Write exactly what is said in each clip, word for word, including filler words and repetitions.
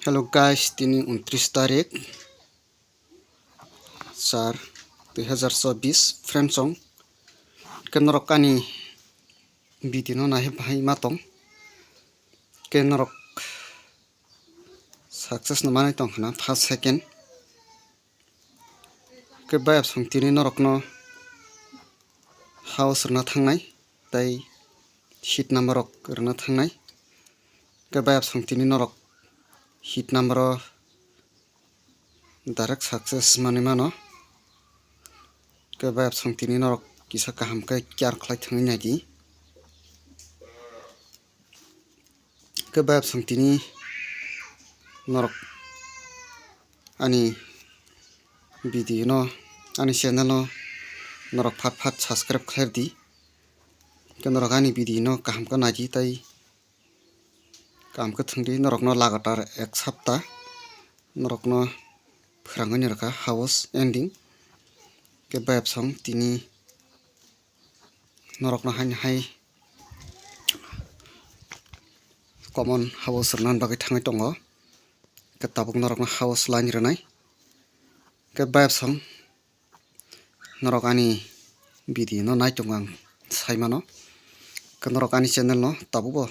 Hello guys, tini untris tarik char dui hazar chobbish, friends song. Ke norok ani video no nai bahai ma tong. Ke norok success no manai tong khna first second. Ke bayap song tini norok no house rwna thangnai, tai seat number rok rwna thangnai. Ke bayap song tini norok seat number o direct success manwi mano. Ke bayap song tini norok kisa kaham khe care khlai thangwi nai di. Ke bayap song tini norok ani video no, ani channel no norok phat phat subscribe khlai di. Ke norok ani video no kaham khe nai di, tai kaham khe thwng di. Norok no lagatar ek sapta norok no phwrangwi ni rwkha house ending. Ke bayap song tini norok no haini hai common house rwna bagwi thangwi tongo. Ke tabuk norok no house line rwnai. Ke bayap song norok ani video no nai tongo ang sai mano. Ke norok ani channel no tabuk bo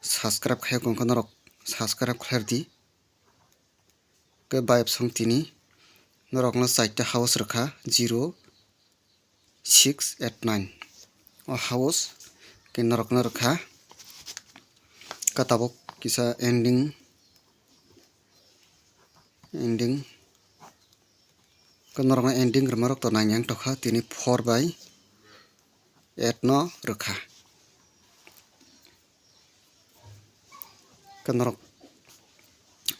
subscribe khai kong khe norok subscribe khlai di. Ke bayap song tini norok no chaita house rwkha, zero, six, eight, nine. O house ke norok no rwkha. Ke tabuk kisa ending, ending. Ke norok no ending rwma rok to nang yang tokha, tini four by eight no rwkha. Ke norok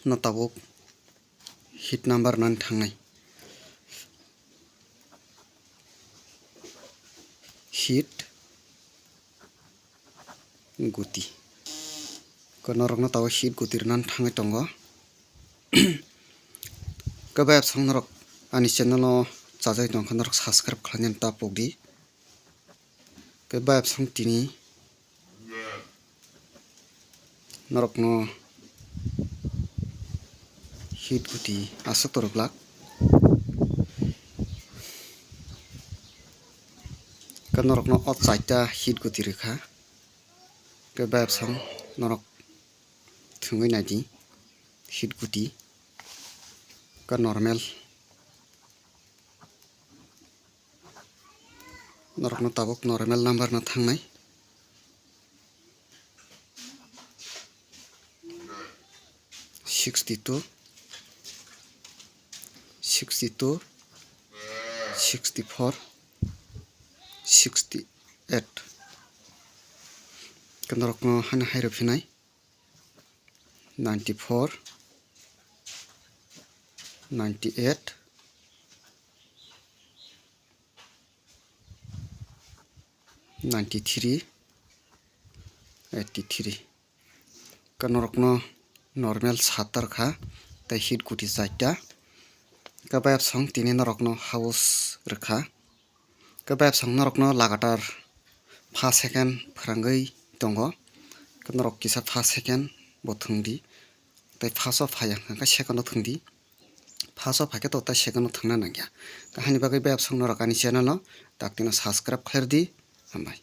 no tabuk hit number nani thangnai. Hit guti. Ke norok no tabuk hit guti rwna thangwi tongo. Ke bayap song norok ani channel no chajai tong khe norok subscribe khlainani ta pok di. Ke bayap song tini norok no hit guti aswk torok glak. Ke norok no o chaita hit guti rwkha. Ke bayap song norok thwngwi nai di hit guti. Ke normal. Norok no tabuk normal number no thangnai. Sixty two, sixty two, sixty four, sixty eight. Ke norok no haino hai rw phinai. Ninety four, ninety eight, ninety three, eighty three. Ke norok no normal satta rwkha, tei hit guti chaita. Ke bayap song tini norok no house rwkha. Ke bayap song norok no lagatar first second phwrangwi tongo. Ke norok kisa first second bo thwng di. Tei first o phai ya hwnkha khe second o thwng di. First o phai khe to tei second o thwngna nang ya. Ke haini bagwi bayap song norok ani channel no tak tino subscribe khlai di. Hambai.